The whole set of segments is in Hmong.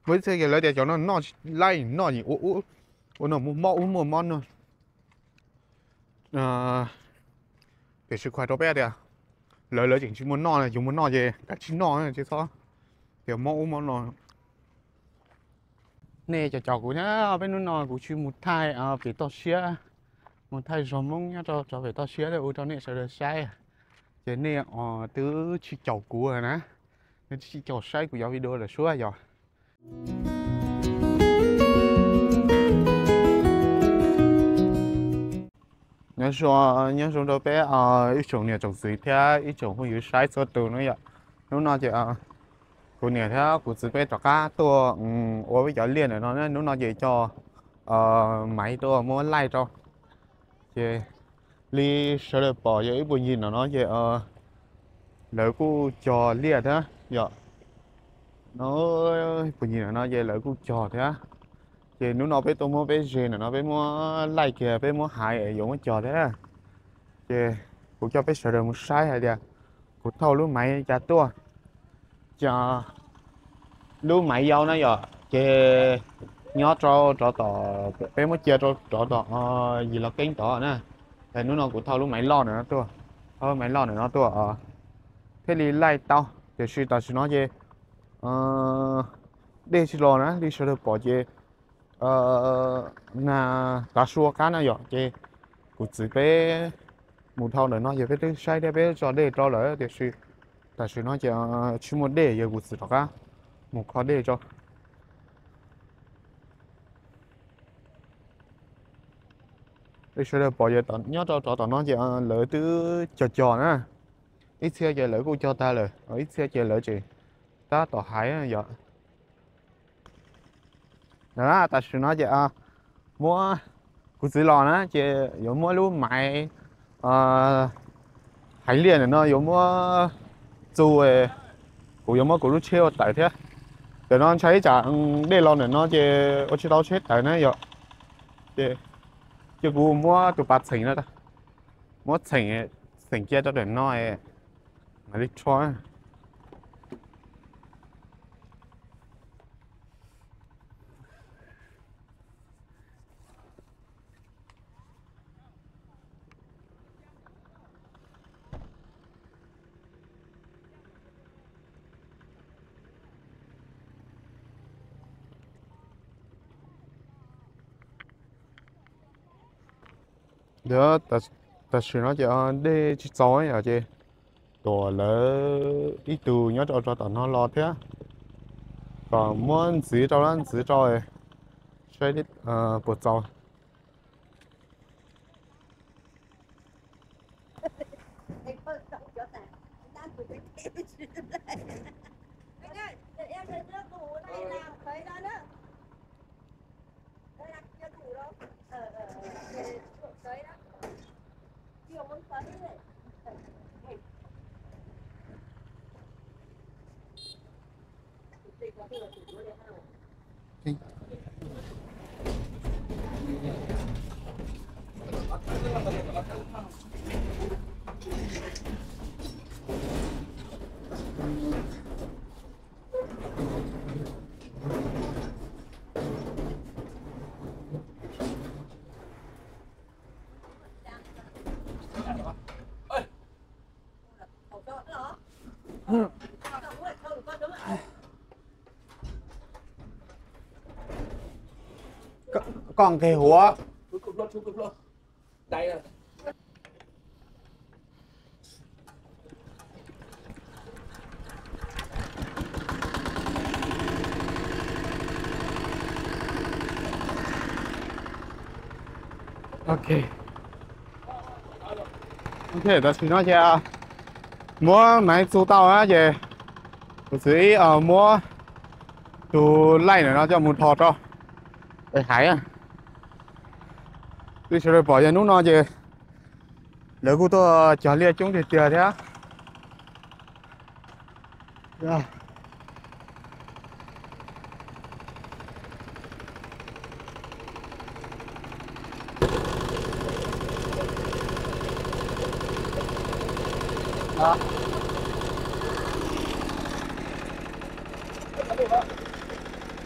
Muaj ib txhia ces lawv tias cov no noj laij noj ua ua no muaj mob ub muaj mob no. Tiam sis kuv hais rau peb tias lawv lawv tseem tsis muaj noj, yus muaj noj ces kav tsij noj tsis txhob tias mob ub mob no. Nej cov caum kuv na, peb hnub no kuv tsis mus thaij pem toj siab, mus thaij zog Hmoob nyob rau pem toj siab ua rau nej sawv daws saib, ces nej twb tsis caum kuv na, nej twb tsis caum saib kuv cov video lawm suab yog. Nyob zoo, nyob zoo rau peb ib tsoom niam tsoom txiv thiab ib tsoom phooj ywg saib txhua tus no yom. Hnub no ces kuv niam thiab kuv txiv peb rov qab tuaj ua peb cov liaj ntawm no, hnub no ces coj Maiv tuaj muab laij rau. Ces li sawv daws pom yog ib puag ncig no no ces lawv kuj cog liaj thiab yom. No, ib puag ncig no no ces lawv kuj cog thiab. Ces hnub no peb tuaj muab peb ze ntawm no peb muab laij kiag peb muab hais yuav muab cog thiab. Ces kuv coj peb sawv daws mus saib hais tias kuv thauj lub Maiv cas tuaj. Ces lub Maiv yau na yom, ces nyob rau rov tom, peb muab cia rau rov tom Yis Los Keeb tod na. Es hnub no kuv thauj lub Maiv loj ntawm no tuaj, thauj lub Maiv loj ntawm no tuaj thiaj li laij tau. Tiam sis tam sim no ces dej tsis los na, li sawv daws pom ces nag tav su qab na yom, ces kuv txiv peb mus dhau ntawm no ces peb twb saib thiab peb tso dej rau lawm, tiam sis tam sim no ces tsis muaj dej, yog kuv txiv rov qab mus kho dej rau. Li sawv daws pom ces nyob rau rov tom no ces lawv twb cog cog na, ib txhia ces lawv kuj cog tag lawm, ib txhia ces lawv tseem tab tom hais yom. Tam sim no ces muab, kuv txiv los na ces yuav muab lub Maiv hais liaj ntawm no yuav muab txu, kuv yuav muab kuv lub tsheb ua tawm thiab. Ntawm no ntshai ib tsam dej los ntawm no ces ua tsis tau tsheb tawm na yom. Ces cia kuv muab tus pas txheem no, muab txheem, txheem cia rau ntawm no mam li rho. Tam sim no ces dej tsis txaus yom, ces tuam lawv ib tug nyob rau rau tom no los thiab, kom muab ntxiv rau, ntxiv rau saib puas txaus. Koj nqeg huav. Ok. Ok, tam sim no ces muab Maiv txu tau na ces kuv xav muab tus laij ntawm no coj mus rho rau es hais. Li sawv daws pom ces hnub no ces lawv kuj tuaj cog liaj coob tiag tiag thiab.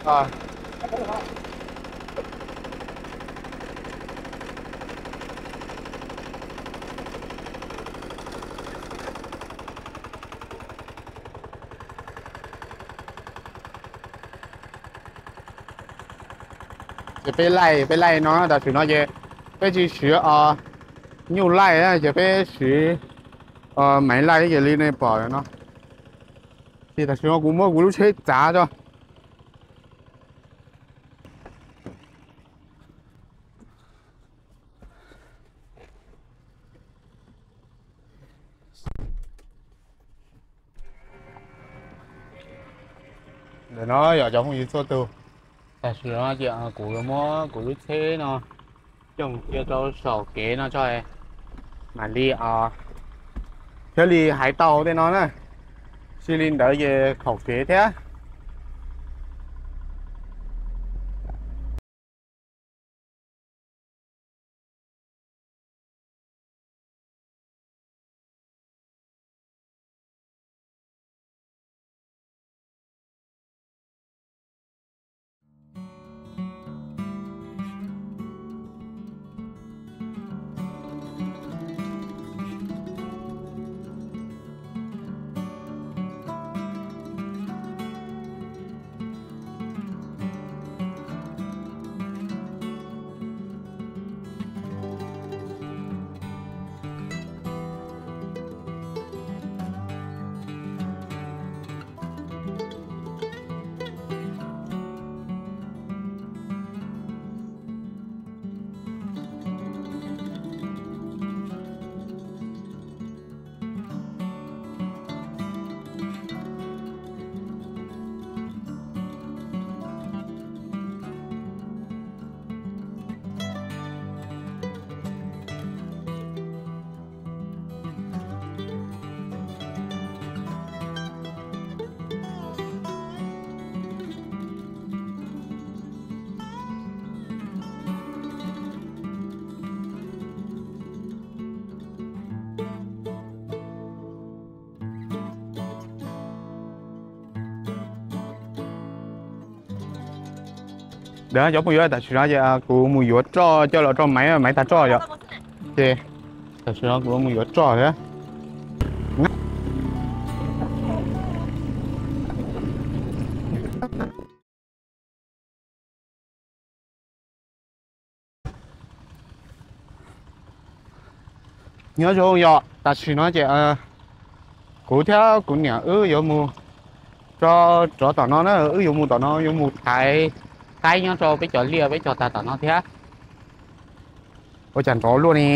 Ces peb laij, peb laij no tam sim no ces peb tsis siv nyuj laij, ces peb siv maiv laij ces li nej pom no. Ces tam sim no kuv muab kuv lub tsheb txav tso. Ntawm no yog cov phooj ywg txhua tus, tam sim no ces kuv yuav muab kuv lub tsheb no coj cia rau saum kev no tso, mam li thiaj li hais tau tej no na. Tsis li ntawd ces khaum kev thiab. Cov phooj ywg, tam sim no ces kuv mus yuav roj coj los rau Maiv, Maiv tag roj yom. Ces tam sim no kuv mus yuav roj thiab. Nyob zoo yom, tam sim no ces kuv thiab kuv niam wb yuav mus rau, rov tom no na, wb yuav mus tom no, yuav mus thaiv qaib nyob rau peb cov liaj peb cog tag tom no thiab. Ua cas nrov luaj ne.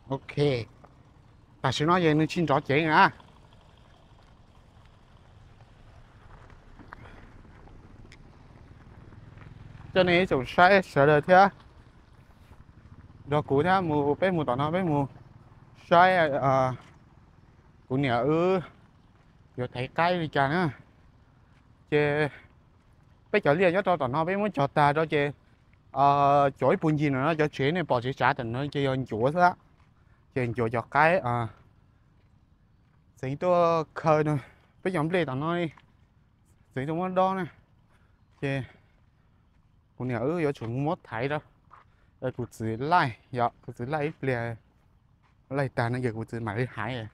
Ok, tam sim no ces nws tsis nrov ceev na. Coj nej ib tsoom saib sawv daws thiab nrog kuv thiab mus, peb mus tom no peb mus saib kuv niam wb yuav thaiv qaib li cas na. Ces peb cov liaj nyob rau tom no peb muab cog tag rau ces cov ib puag ncig no cov tsev nej pom tsev tsav tom no ces yog ncuav xwb, ces ncuav cov qaib txeev tuaj khaws peb cov nplej tom no, txeev tuaj muab dob na. Ces kuv niam wb yuav tsum mus muab thaiv rau. Kuv txiv laij, yog kuv txiv laij ib pliag, laij tag no ces kuv txiv mam li hais.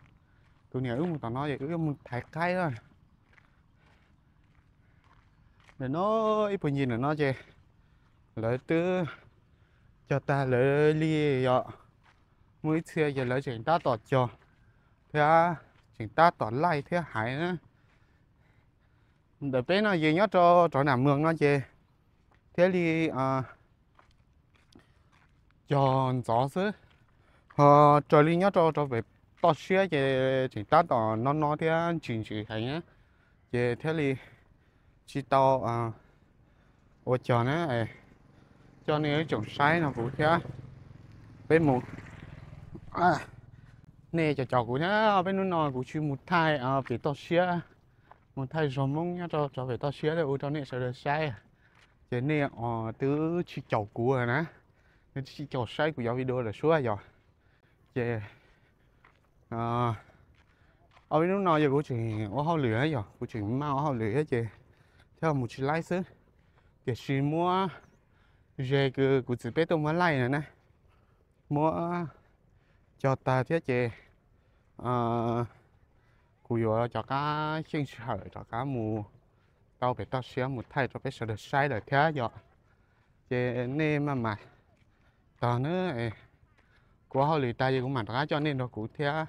Kuv niam wb mus tom no ces wb mus thaiv qaib na. Ntawm no ib puag ncig ntawm no ces lawv twb cog tag lawv li, yog muaj ib txhia ces lawv tseem tab tom cog thiab tseem tab tom laij thiab hais na. Ntawm peb no ces nyob rau rov nam moos no ces thiaj li cog ntxov xwb, ho raws li nyob rau rau pem toj siab ces tseem tab tom no no thiab ntsis ntsis heev na, ces thiaj li tsis tau ua cog na. Coj nej ib tsoom saib no kuv thiab peb mus, nej cov cov kuv thiab peb hnub no kuv tsis mus thaij pem toj siab, mus thaij zog Hmoob nyob rau cov pem toj siab ua rau nej sawv daws saib, ces nej twb tsis caum kuv na, nej twb tsis caum saib kuv cov video lawm suab yog, ces Ob peb hnub no yog kuv tseem ua hauj lwm, yog kuv tseem maj ua hauj lwm thiab ces thiaj mus tsis laib xwb. Tiam sis muab ze kws kuv txiv peb tuaj muab laij na, muab cog tag thiab ces kuv yuav rov qab xyeej sij hawm rov qab mus tau pem toj siab mus thaij rau peb sawv daws saib lawm thiab yom. Ces nej maj mam tog na, kuv ua hauj lwm tag ces kuv mam rov qab coj nej nrog kuv thiab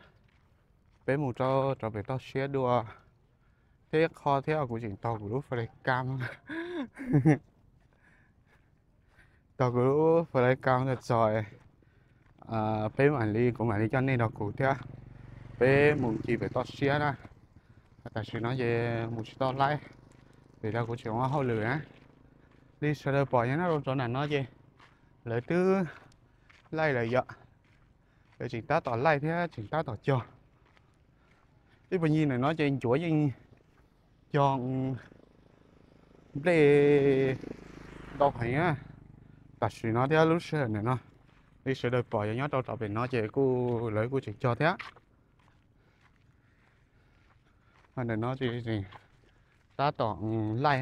peb mus rau rov pem toj siab dua. Thiab ib qho thiab kuv tseem taug kuv lub flash cam, taug kuv lub flash cam txog, peb mam li, kuv mam li coj nej nrog kuv thiab peb mus ncig pem toj siab na. Tam sim no ces mus tsis tau laij, vim rau kuv tseem ua hauj lwm na. Li sawv daws pom yog nyob rau rov nram no ces lawv twb laij lawm yom. Lawv tseem tab tom laij thiab tseem tab tom cog. Ib puag ncig ntawm no ces ncuav yeej cog nplej ntau heev na. Tam sim no thiab lub sij hawm ntawm no, li sawv daws pom yog nyob rau rov pem no ces kuj lawv kuj tseem cog thiab. Ntawm no tseem tab tom laij,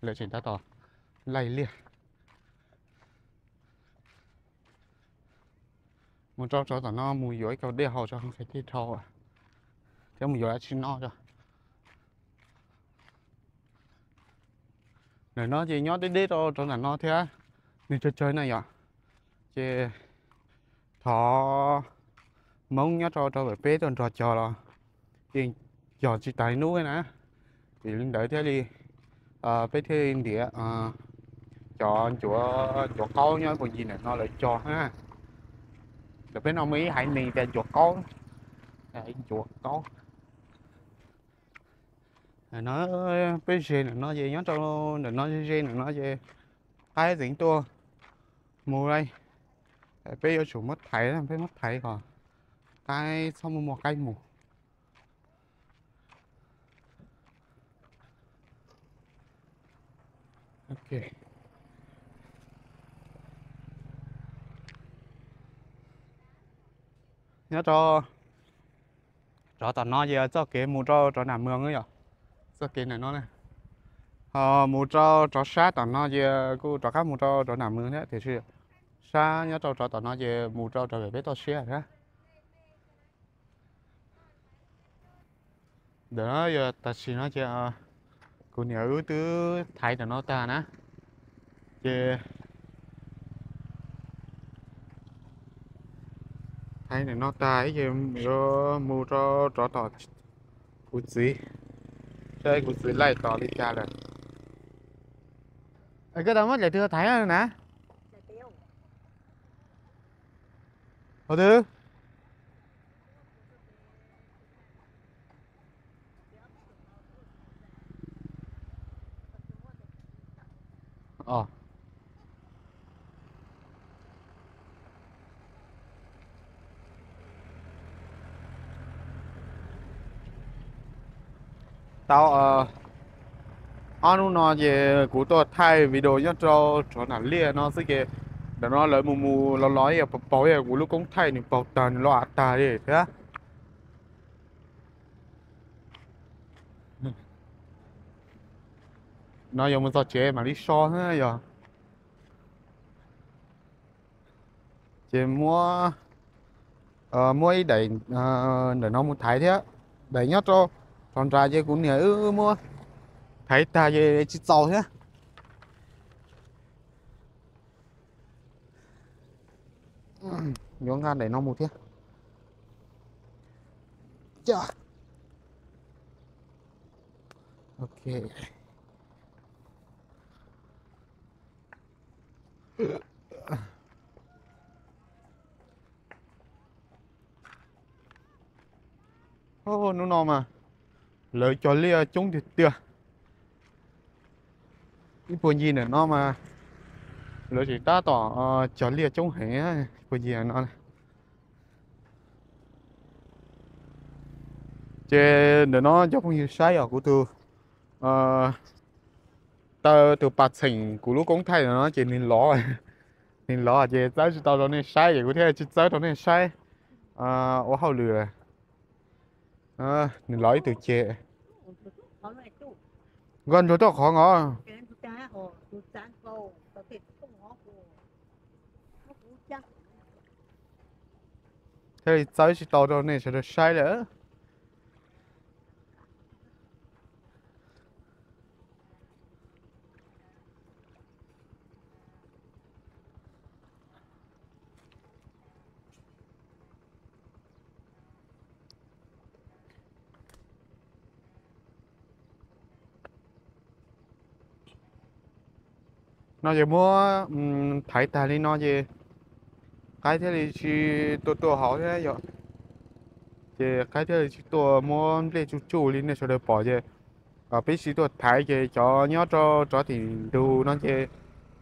lawv tseem tab tom laij liaj. Mus rau rov tom no mus yuav ib kaug dej haus tso, qhov thiaj dhau, thiab mus yuav dab tsi noj tso. Ntawm no ces nyob deb deb rau rov nram no thiab, nws tsawg tsawg na yom. Ces thov Hmoob nyob rau rau pem peb tuaj nrog cog los yeej cog tsis tas hnub na. Vim li ntawd thiaj li peb thiaj li ntiav cov ncuav, ncuav qaub nyob puag ncig ntawm no lawv cog na. Ntawm peb no muaj ib haiv neeg tias ncuav qaub, ncuav qaub. Ntawm no peb ze ntawm no ces nyob rau ntawm no ze ze ntawm no ces qaib tseem tuaj mus li. Peb yuav tsum muab thaiv, peb muab thaiv kom qaib txhob muaj muaj qaib mus. Nyob rau rov tom no ces txoj kev mus rau rov nram mws yom, txoj kev ntawm no na. Ho mus rau rov sab tom no ces kuj rov qab mus rau rov nram mws thiab, tiam sis sab nyob rau rov tom no ces mus rau rov pem peb toj siab thiab. Ntawm no yog tam sim no ces kuv niam wb twb thaiv ntawm no tag na, ces thaiv ntawm no tag ces yuav mus rau rov tom kuv txiv, saib kuv txiv laij tos li cas lawm. Koj tau muab daim twg thaiv na? Hov twg? Tau ob hnub no ces kuv tuaj thaij video nyob rau rov nram liaj no xwb ces ntawm no lawv mus mus los los ib yam paug paug, kuv lub koob thaij nws paug tag nws los av tag li thiab. No yuav mus txog tsev mam li so xwb yog. Ces muab, muab ib daim ntawm no mus thaiv thiab. Daim nyob rau qhov nrad ces kuv niam wb muab thaiv tag ces tsis txaus thiab. Yuav nqa daim no mus thiab. Ok. Hnub no mas lawv cog liaj coob tiag tiag. Ib puag ncig ntawm no mas lawv tseem tab tom cog liaj coob heev, ib puag ncig ntawm no. Ces ntawm no cov phooj ywg saib os, kuv tus, taw tus pas txheem kuv lub koob thaij ntawm no ces nws lov, nws lov ces txawb tsis tau rau nej saib ces kuv thiaj tsis txawb rau nej saib ua hauj lwm lawm. Nws los ib tug ceg. Nkoj ntsuag tuaj qhov no. Thiaj li txawb tsis tau rau nej sawv daws saib lawm. No ces muab thaiv tag li no ces qaib thiaj li tsis tuaj tuaj hauv thiab yom. Ces qaib thiaj li tsis tuaj muab nplej tsuj tsuj li nej sawv daws pom ces peb tsis tuaj thaiv ces cov nyob rau rov tim ntug no ces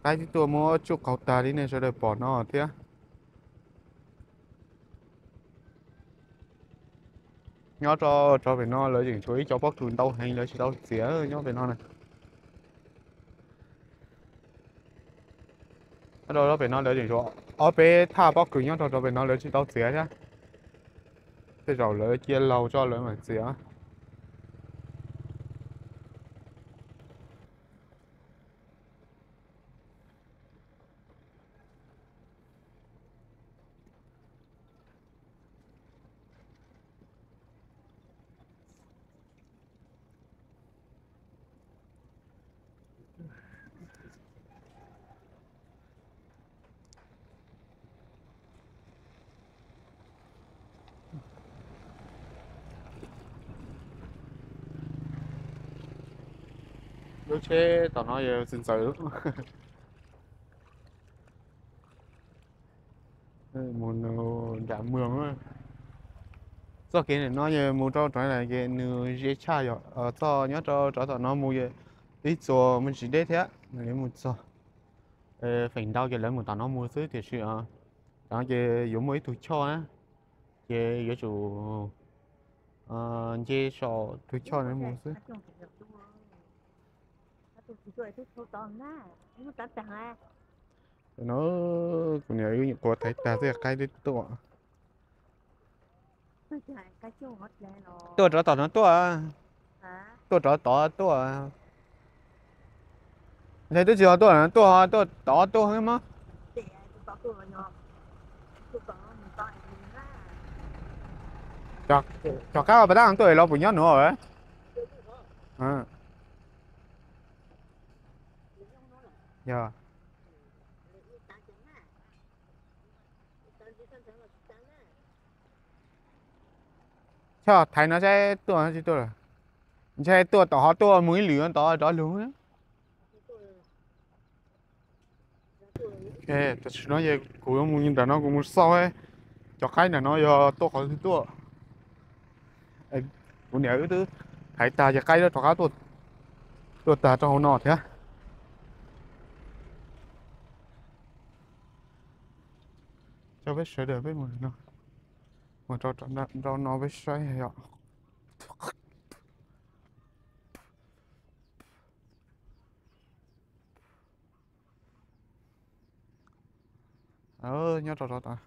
qaib twb tuaj muab tsuj qaug tag li nej sawv daws pom no thiab. Nyob rau rov pem no lawv tseem tshuav ib co pob kws ntau heev lawv tsis tau txiav nyob pem no na. Nyob rau pem no lawv tseem tshuav ob peb thaj pob kws nyob rau rov pem no lawv tsis tau txiav thiab. Tej zaum lawv cia laug tso lawv mam txiav. Lub tsheb tom no yog txawv txawv. Mus nram mws. Txoj kev ntawm no yog mus rau rov ces nws ze tshaj yom, txoj nyob rau rov tom no mus ib txuas mus tsis deb thiab, nws yuav mus txog. Feem ntau ces lawv mus tom no mus xwb tiam sis tom no ces yuav muaj ib tug choj na, ces yuav tsum nce saum tus choj no mus xwb. No kuv niam wb nyuam qhuav thaiv tag xwb qaib twb tuaj. Tuaj rov tom no tuaj. Tuaj rov tod tuaj. Ntshai twb tsis ho tuaj, tuaj ho tuaj tod tuaj mog. Cov qab pas tab tuaj los puas nyob nuav? Yog. Choj thaiv no saib tuaj tsis tuaj lawm. Ntshai tuaj tom ho tuaj mus ib lwm tod rov lug. Tam sim no es kuv yuav mus nram no kuv mus xauj cov qaib nram no yog tuaj qhov twg tuaj. Kuv niam wb twb thaiv tag ces qaib rov qab tuaj tag rau hauv no thiab. Coj peb sawv daws peb mus no, mus rau no peb saib yom. Nyob rau rov tod.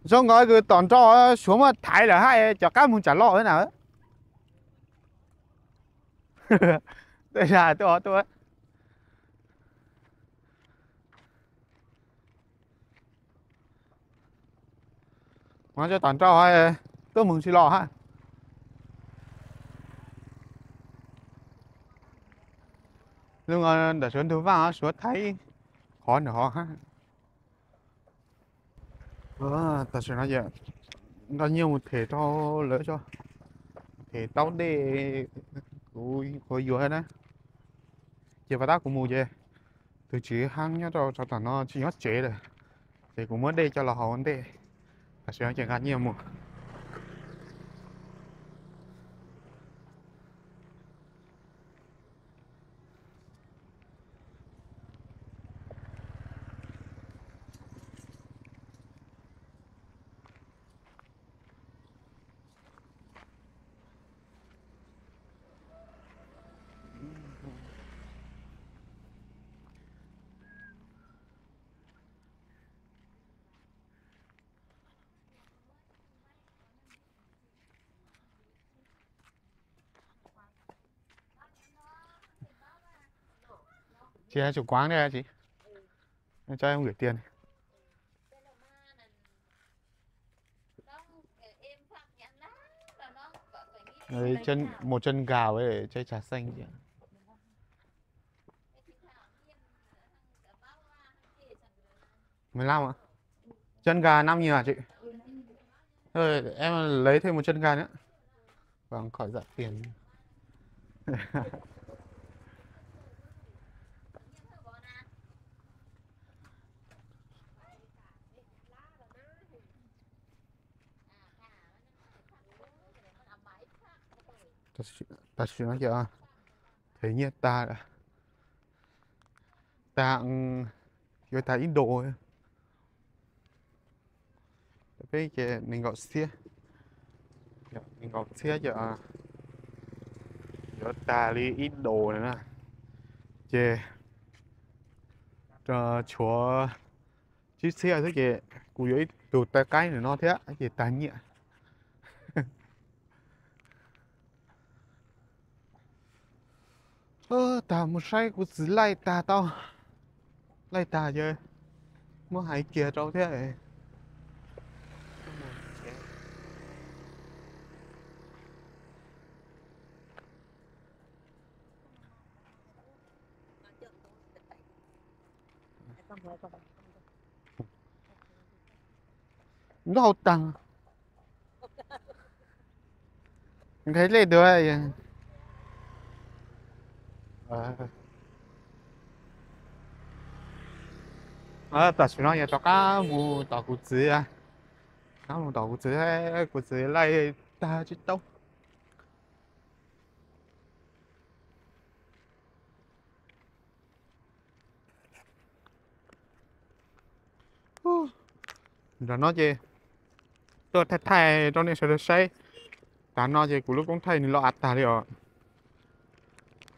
Zoo nkaus kws tom nrau suav muab thaiv lawm hab cov qab moog tsam loj na. Tej zag tuaj tuaj. Ua cov tom nrau tuaj moog tsis los hab. Lub ntawm suav ntug vaaj suav thaiv qhov ntawm hov hab. Tam sim no ces nqa nyiaj mus them rau lawv tso, them taub dej kuv qhuav yuav na. Ces pas tab kuv mus ces tus tswv haab nyob rau tom no tsis nyob tsev lawm, ces kuv muab dej coj los haus ua ntej. Tam sim no ces nqa nyiaj mus. Chị hai chục quán đây chị. Em cho em gửi tiền. Đấy, chân, một chân gà với chai trà xanh chị ạ. Mười lăm ạ. Chân gà năm nghìn hả chị? Rồi, em lấy thêm một chân gà nữa. Vâng, khỏi dạ tiền. Tam sim no ces, a, thế nhiệt ta đã, ta, ừm, yuav tag ib dos. Peb ces nees nkaum txhiab, nees nkaum txhiab ces, a, yuav tag li ib dos na. Ces tshuav tsib txhiab xwb ces kuv yuav ib tug taw qaib ntawm no thiab ces tag nyiaj. Tag mus saib kuv txiv laij tag tau. Laij tag ces muab hais kiag rau thiab. Nrau tag. Nqe lej dua. Tam sim no yog rov qab mus tom kuv txiv, rov qab mus tom kuv txiv, kuv txiv laij tag tsis tau. Nram no ces tuaj thaij thaij rau nej sawv daws saib. Tav no ces kuv lub koob thaij nws los av tag li os.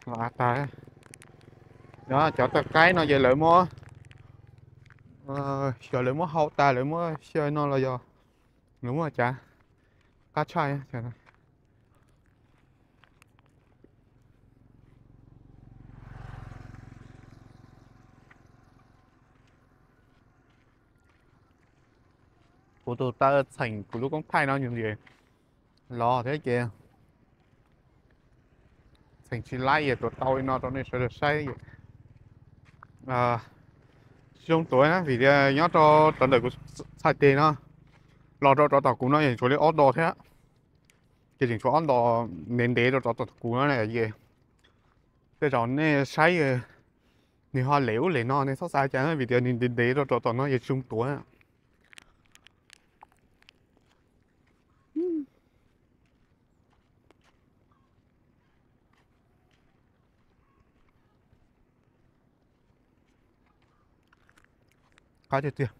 Los av tag. Cov taw qaib no ces lawv muab, xyov lawv muab hau tas lawv muab xyaw no los yog lawv muab cas qab tshaj. Kuv tus taw txheem kuv lub koob thaij no nws los thiab ces txheem tsis laib es tuav tau li no rau nej sawv daws saib. Tsis zoo tuav na vim tias nyob rau rau ntawm kuv txhais tes no los rau rov tom kuv no yeej tshuav li ob dos thiab. Ces tseem tshuav ob dos ntev ntev rau rov tom kuv no ces tej zaum nej saib nws ho lem ub lem no nej txhob xav cas vim tias nws ntev ntev rau rov tom no yeej tsis zoo tuav. Qab tiag tiag.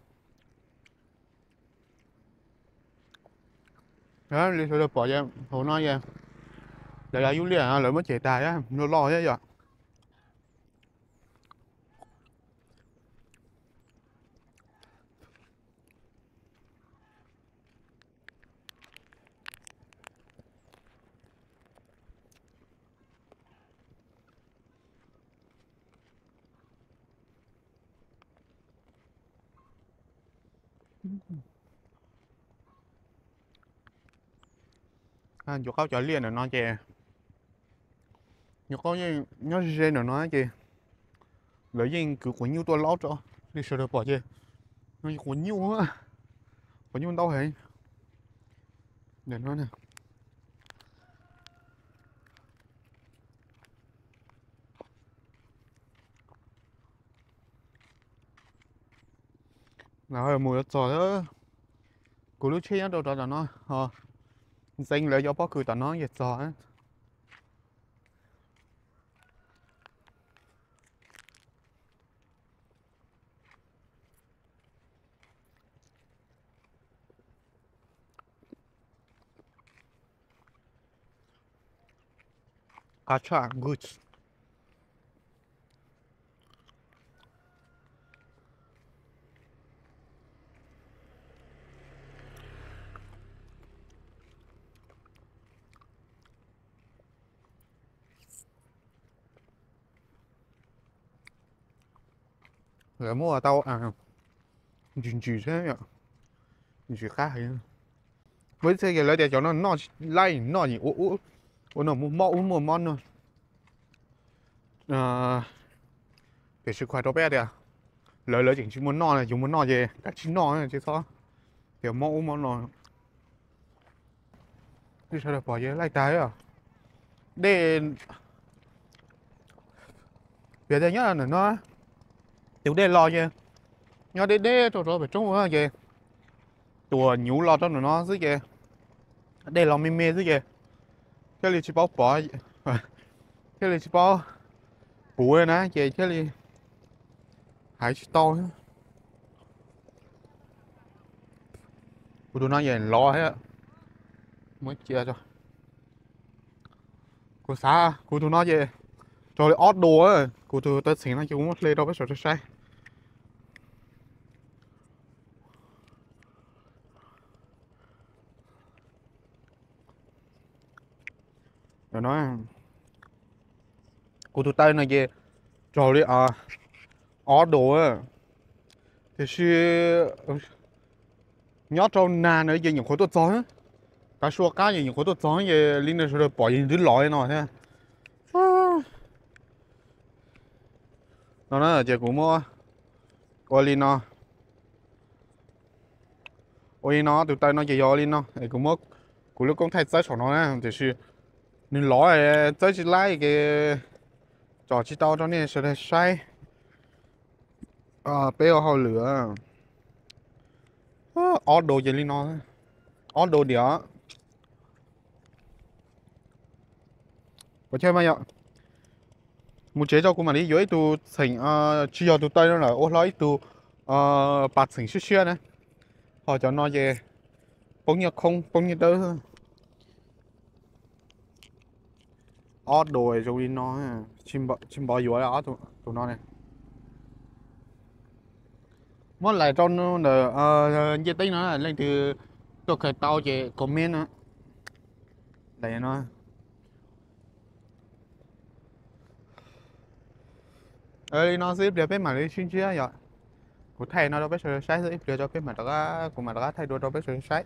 Li sawv daws pom hauv no lawv yub liaj no lawv muab cem tas loj loj thiab yom. Ncuav qaub cov liaj ntawm no ces, ncuav qaub nyob ze ntawm no ces lawv yeej kwv quav nyuj tuaj laub rau li sawv daws pom ces, quav nyuj, quav nyuj ntau heev. Mus yuav txog, kuv lub tsheb nyob rau rov tom no, ntxeev lawv cov pob kws tom no ces txog. Qab tshaj nkuj. Lawv muab ua tau ntsis ntsis thiab, ntsis qab heev. Muaj ib txhia ces lawv tias cov no noj laij noj yeej ua ua, ua no muaj mob ub muaj mob no. Tiam sis kuv hais rau peb tias lawv lawv tseem tsis muaj noj, yus muaj noj ces kav tsij noj tsis txhob tias mob ub mob no. Sawv daws pom ces laij tag. Dej, piav tias nyob ntawm no tus dej los ces nyob deb deb rau rau pem roob ces tuam nyuv los rau ntawm no xwb ces dej los me me xwb ces thiaj li tsis paub pom, thiaj li tsis paub puv na ces thiaj li hais tsis tau. Kuv tus no ces lov thiab, muab cia tso. Kuv xav kuv tus no ces raug li ob dua, kuv tus taw txheem no ces kuv muab hle rau peb sawv daws saib. Kuv tus taw no ces raug li ob dua, tiam sis nyob rau nag na ces nyuam qhuav tuaj txog, tav su qab ces nyuam qhuav tuaj txog ces li no sawv daws pom yeej twb los li no thiab. No na ces kuv muab ua li no, ua li no, tus taw no ces yog ua li no es kuv muab kuv lub koob thaij txawb saum no na, tiam sis nws lov txawb tsis laib ces tso tsis tau rau nej sawv daws saib. Peb ua hauj lwm ob dua ces li no, ob dua diam. Ua chaw mas yom, mus tsev tso kuv mam li yuav ib tug txheem, tsis yog tus taw no lawm, ua hlo ib tug pas txheem siab siab na. Ho cov no ces poob nyiaj khoob poob nyiaj dawb. Ob dua zoo li no, tsis npov yuav tus no ne. Muab lais rau ntawm ntiaj teb no, leej twg tuaj khaws tau ces comment no. Li no xwb, ib pliag peb mam li sib ntsib yom. Kuv thaij no rau peb sawv daws saib xwb, ib pliag rau peb mam rov qab, kuv mam rov qab thaij dua rau peb sawv daws saib.